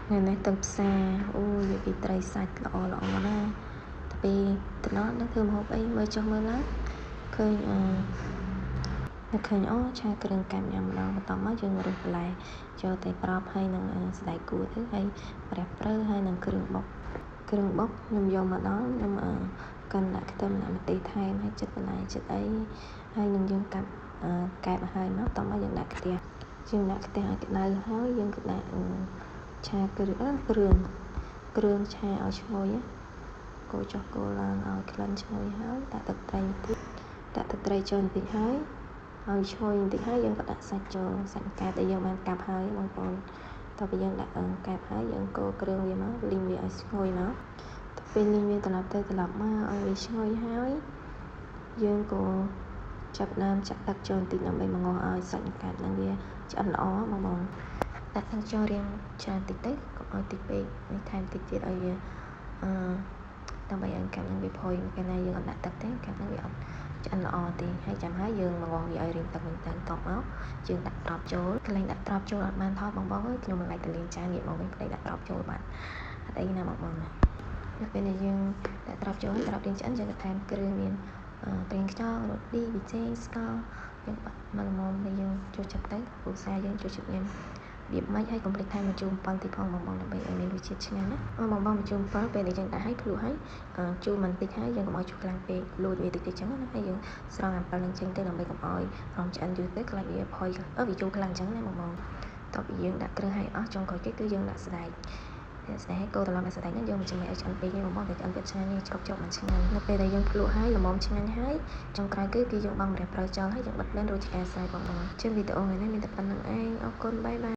ថ្ងៃនេះទៅផ្សារអូយនិយាយពីត្រីសាច់ល្អល្អណាស់តែពេលទៅដល់នឹងធ្វើម្ហូបអីមើលចុះមើលឡើងឃើញអឺនឹកឃើញអូឆាគ្រឿងកាប់ញ៉ាំម្ដងបន្ទាប់មកយើងរើសបន្លែចូលតែប្រប់ហើយនឹងសណ្តែកគួរទៅហើយម្រះព្រៅហើយនឹងគ្រឿងបុកគ្រឿងបុកខ្ញុំយកមកដល់ខ្ញុំអឺកិនដាក់ខ្ទឹមដាក់ម្ទេសថែមហើយចិត្តបន្លែចិត្តអីហើយនឹងយើងកាប់កែបហើយមកតោះមកយើងដាក់ខ្ទះយើងដាក់ខ្ទះឲ្យក្តៅហើយយើងក៏ដាក់ឆាគ្រឿងគ្រឿងគ្រឿងឆាឲ្យឈ្ងុយកូរចុះកូរឡើងឲ្យក្លិនឈ្ងុយហើយដាក់ទឹកត្រីបន្តិចដាក់ទឹកត្រីចូលបន្តិចហើយឲ្យឈ្ងុយបន្តិចហើយយើងក៏ដាក់សាច់ចូលសាច់កែបដែលយើងបានកាប់ហើយបងប្អូនតទៅពេលយើងដាក់កែបហើយយើងកូរគ្រឿងវាមកលីងវាឲ្យឈ្ងុយមកទៅពេលលីងវាត្រឡប់ទៅត្រឡប់មកឲ្យវាឈ្ងុយហើយយើងក៏ចាប់ដើមចាក់ទឹកចូលបន្តិចដើម្បីមងឲ្យសាច់កែបនឹងវាឆ្អិនល្អបងបងដាក់ទឹកចូលរៀងច្រើនតិចទៅកុំឲ្យតិចពេកនេះថែមតិចទៀតឲ្យវាអឺដើម្បីឲ្យកែបនឹងវាផុយកាលណាយើងអត់ដាក់ទឹកទេកែបនឹងវាអត់ឆ្អិនល្អទេហើយចាំហើយយើងមងវាឲ្យរៀងទឹកវិញទៅតបមកយើងដាក់ត្រប់ចូលកន្លែងដាក់ត្រប់ចូលអត់បានថតបងបងអើយខ្ញុំមិនឡែកទៅលេងចានងាកមកវិញប្តីដាក់ត្រប់ចូលបាត់អត់អីណាបងបងណានៅពេលដែលយើងដាក់ត្រប់ចូលត្រប់រៀងឆ្អិនយើងក៏ថែមគ្រឿងមានប្រេងខ្យងរ៉ូឌីប៊ីចេងស្ករយើងបាក់មកល្មមដែលយើងចូលចិត្តទៅគ្រួសារយើងចូលចិត្តញ៉ាំរបៀបម៉េចហើយកុំភ្លេចថែមម្ជូរអំពិលតិចផងបងបងដើម្បីឲ្យមានរសជាតិឆ្ងាញ់ណាបងបងម្ជូរអំពិលពេលដែលយើងដាក់ឲ្យភ្លក់ហើយជូរមិនតិចហើយយើងកុំឲ្យជូរខ្លាំងពេកលួចវាតិចតិចចឹងណាហើយយើងស្រង់អំពិលនឹងចេញទៅដើម្បីកុំឲ្យរំឆ្អិនយូរទៅខ្លាចវាផុយអឺវាជូរខ្លាំងចឹងណាបងបងតោះពីយើងដាក់គ្រឿងឲ្យអស់ចុងក្រោយគេគឺយើងដាក់សណ្តែកស្ដែកកូរត្រឡប់មកសណ្តែកហ្នឹងយើងមិនចាំឲ្យឆ្អិនពេកទេបងបងតែឆ្អិនពេកឆ្ងាញ់ទេជ្រុកជ្រុកមិនឆ្ងាញ់នៅពេលដែលយើងភ្លក់ហើយល្មមឆ្ងាញ់ហើយចុងក្រោយគឺគឺយើងបង់ម្រះព្រៅចោលហើយយើងបិទភ្លើងរួចជាការស្រេចបងបងជាវីដេអូថ្ងៃនេះមានតែប៉ុណ្្នឹងឯងអរគុណ bye bye.